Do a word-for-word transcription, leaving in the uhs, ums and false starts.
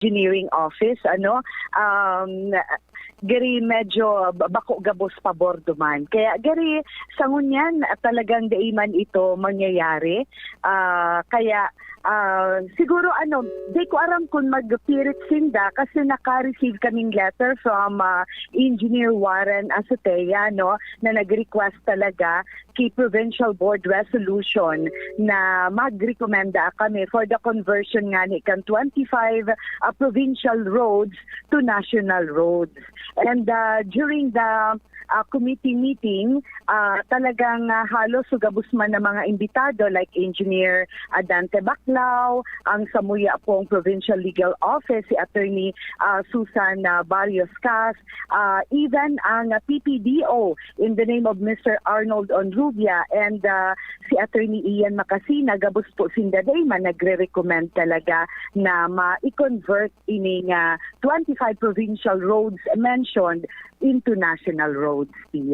engineering office, ano, um, gari medyo ba-, bako gabos pabor duman. Kaya gari sa ngunyan, ah, talagang dai man ito mangyayari. Ah, kaya, ah, siguro ano, di ko aram kung magpirit sinda kasi naka-receive kaming letter from, ah, Engineer Warren Azotea, no, na nag-request talaga ki Provincial Board Resolution na magrekomenda kami for the conversion ngani kan twenty-five, ah, provincial roads to national roads. And, ah, during the, ah, committee meeting, ah, talagang, ah, halos sugabos man na mga imbitado like Engineer, ah, Dante Baclao, ang samuya pong Provincial Legal Office, si Attorney, ah, Susan, ah, Barrios Cas, ah, even ang, ah, P P D O in the name of Mister Arnold Onrubia and, ah, si Attorney Ian Macasina, gabos po sinda dai man nagre-recommend talaga na ma-convert ining, ah, twenty-five provincial roads mentioned into national roads, Pio.